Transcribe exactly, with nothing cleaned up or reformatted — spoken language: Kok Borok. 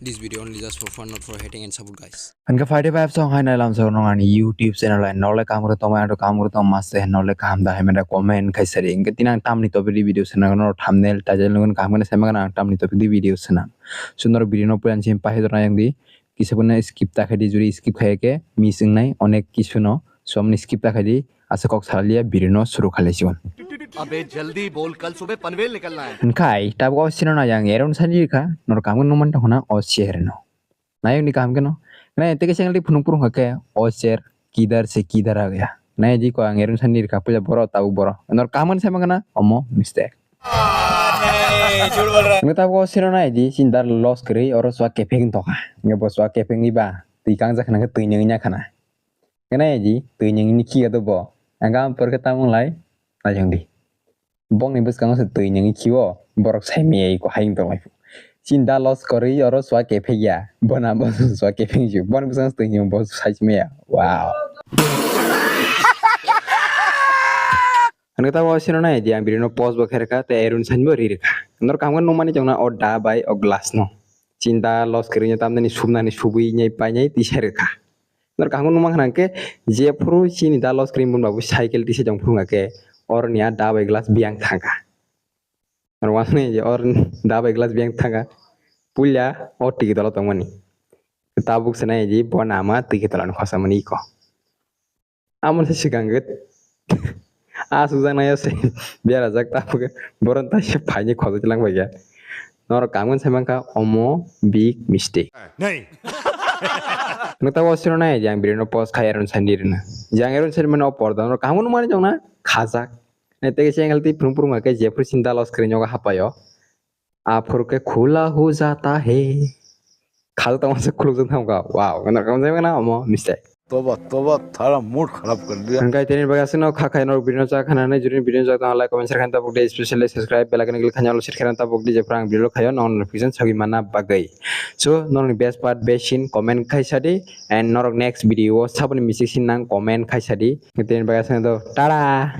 This video only just for fun, not for hating and support, guys. Hingke five five song hai nai lam song nong ani YouTube channel lai nole kam ro tong mai ro kam ro tong mas te nole kam da hai mera comment khai sari. Hingke tinang tamni topic di video sena no thumbnail title ngun kam gana sema gana tamni topic di video sena. Sunor video no puyan sim pahe dor nayang di. Kisa pun skip ta khai di juri skip khai ke miss wngnai onek kisu no. So amni skip ta khai di. Asa kok salia birino suru khalai sigon. अबे जल्दी बोल, कल सुबह पनवेल निकलना है। Hingkhai tabuk o sino na yang erun sani rikha nor kamun numan ta hona o share no. Nayang ni kaham keno. Na teke sengli phunung purung ke o share kidar se kidar a gaya. Na di ko ang erun sani rikha puja boro tabuk boro. Nor kamun sama kana omo mistake. Nge tabuk o sino na di sindar loss kri oro swa kepeng toka. Nge bo swa kepeng iba. Tikang jak na ke tuinyang nya kana. Kena ya ji, twi nyengni khi ya do bo. Ang gam por ke tamung lai, lai jong di. Bong ni bwskango se twi nyengni khi o, borok sai maya iko hayung tong lai. Chin da loss kori oro swa ke phek ya, bona bo swa ke phek ju. Bong ni bwskango se twi nyeng bo sai maya. Wow. Ang ta bo sino na ya ji, ang birino post bo kherka, te erun san bo ri rikha. Nor kamu numani jong na o da bai o glass no. Chin da loss kori nya tamni subnani subui nyai pai nyai tisa rikha. Nor kaham numa khna ke jephuru chini da loss krim bun babu cycle tisa jong phuru ke or niya da bai glass biang thangka. Nor wasne je or da bai glass biang thangka. Pulya o tiki dolo tongmani. Tabuk se nai je bo nama tiki dolo ni khosa mani ko. Amon se sikang ke. A sujak nai se biara jak tabuk boron ta se phaini khosa lang bai ya. Norok kamun sai mankha omo big mistake. Nai. Nukta bo siro nai jang birino post khai aron sandi rina. Jang aron sandi mano porda norok kamun mani jong na khajak. Nai tege se angle ti phrum phrum ke je phur sinda los kri nyoga hapayo. Aphur ke khula ho jata hai. Khal tong se khuluk jong thang ka. Wow, norok kamun sai mankha omo mistake. Toba, toba, thara mood kharap kar diya. Hingkai tini bagwi aswkno kha khai norok video no chak khanani juri video no chak tong like comment share khan tabuk di, especially subscribe bell icon click khaina all share khaina tabuk di, jepra ang video khayo non notification sagwi manna bagwi. So norok ni best part best scene comment khai sadi and norok next video o saboni mistake scene nang comment khai sadi. Tini bagwi aswkno tada.